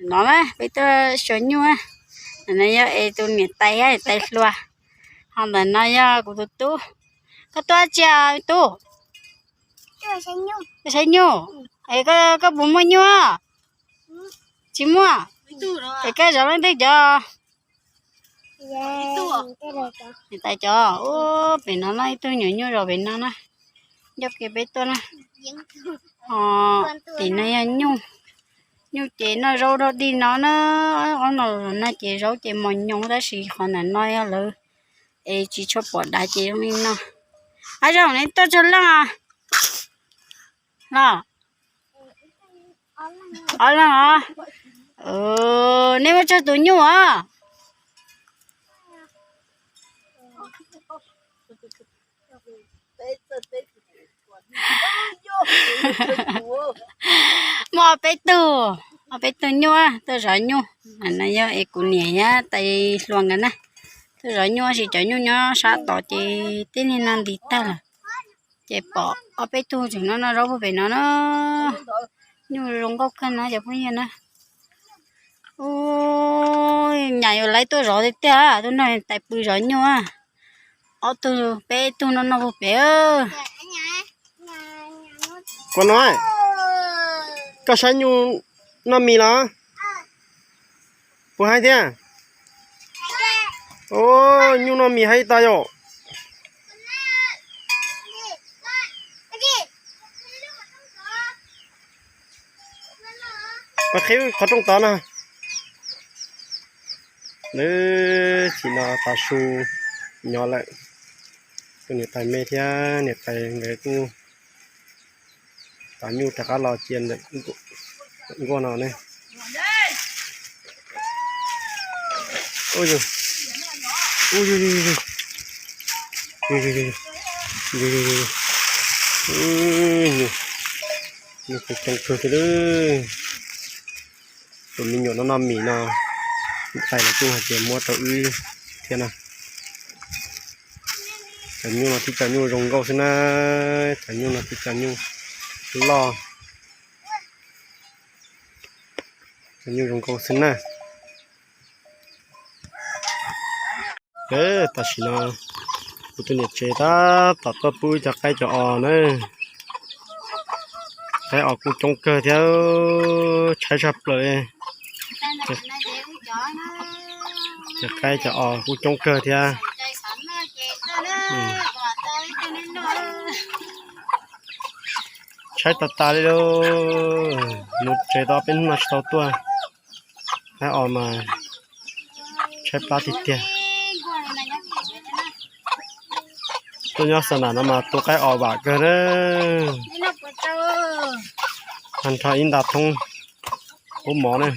No na peb tuaj xyuas nyuj na. Ntawm no yog es tus niam tais thiab niam tais hluas, ho ntawm no yog kuv tus tub. Koj tuaj tsis tub? Tuaj saib nyuj. Es koj puas muaj nyuj? Tsis muaj. Es koj zov leej twg cov? Niam tais cov. Ub, pem no no ib tug nyuam nyuj zov pem no na, ncauj kev peb tuaj na. Ho tim no yog nyuj, nyuj ces noj zaub dog dig no na. Ob no no ces zaub ces mos nyoos tab sis qhov ntawm no yog lawv es tsis tshua pom dav ces zoo li no. Ab, zoo ne, tuaj tsawg leej los? Ob leeg os. Nej muaj tsawg tus nyuj os? Muaj ob peb tug, ob peb tug nyuj tuaj zov nyuj. No yog es kuv niam thiab tais hluas nkawd na, tuaj zov nyuj tab sis cov nyuj nyob sab tod ces tib neeg no ntis tag lawm. Ces pom ob peb tug tseem noj noj zaub puag pem no na. Nyuj zoo nkauj kawg no cov phooj ywg na. Ub, nyam yuav laib tuaj zov tiag tiag, tuaj nrog tais pw zov nyuj. Ob tug peb tug noj noj puag pem. Koj no, koj saib nyuj noj mis los? Puas haib thiab? Nyuj noj mis haib tas yom. Qhib qhov rooj tod no. Lawv tsis no tav su nyob lawm. Tus niam tais me thiab niam tais nkawd kuj tav nyuj rov qab los cia ntawm nkuaj no ne. Nyuj coob kawg thiab. Tus me nyuam no noj mis no, niam tais lawv kuj hais tias muab rau wb thiab no. Cov nyuj no tib cov nyuj zoo nkauj xwb na. Cov nyuj no tib cov nyuj loj, cov nyuj zoo nkauj xwb na. Tam sim no kuv tus niam tsev tab tom tuaj pub cov qaib cov os na. Qaib os kuj coob kawg thiab, tshaib tshaj plaws li. Cov qaib cov os kuj coob kawg thiab. Tshaib tas tas li lauj. Mus tsev tau peb hnub no tsis tau tuaj. Qaib os mas tshaib plab tiag tiag. Tuaj nyob xa nam no mas tua qaib os vam kawg na. Nrho ib nta thoob ub mov na.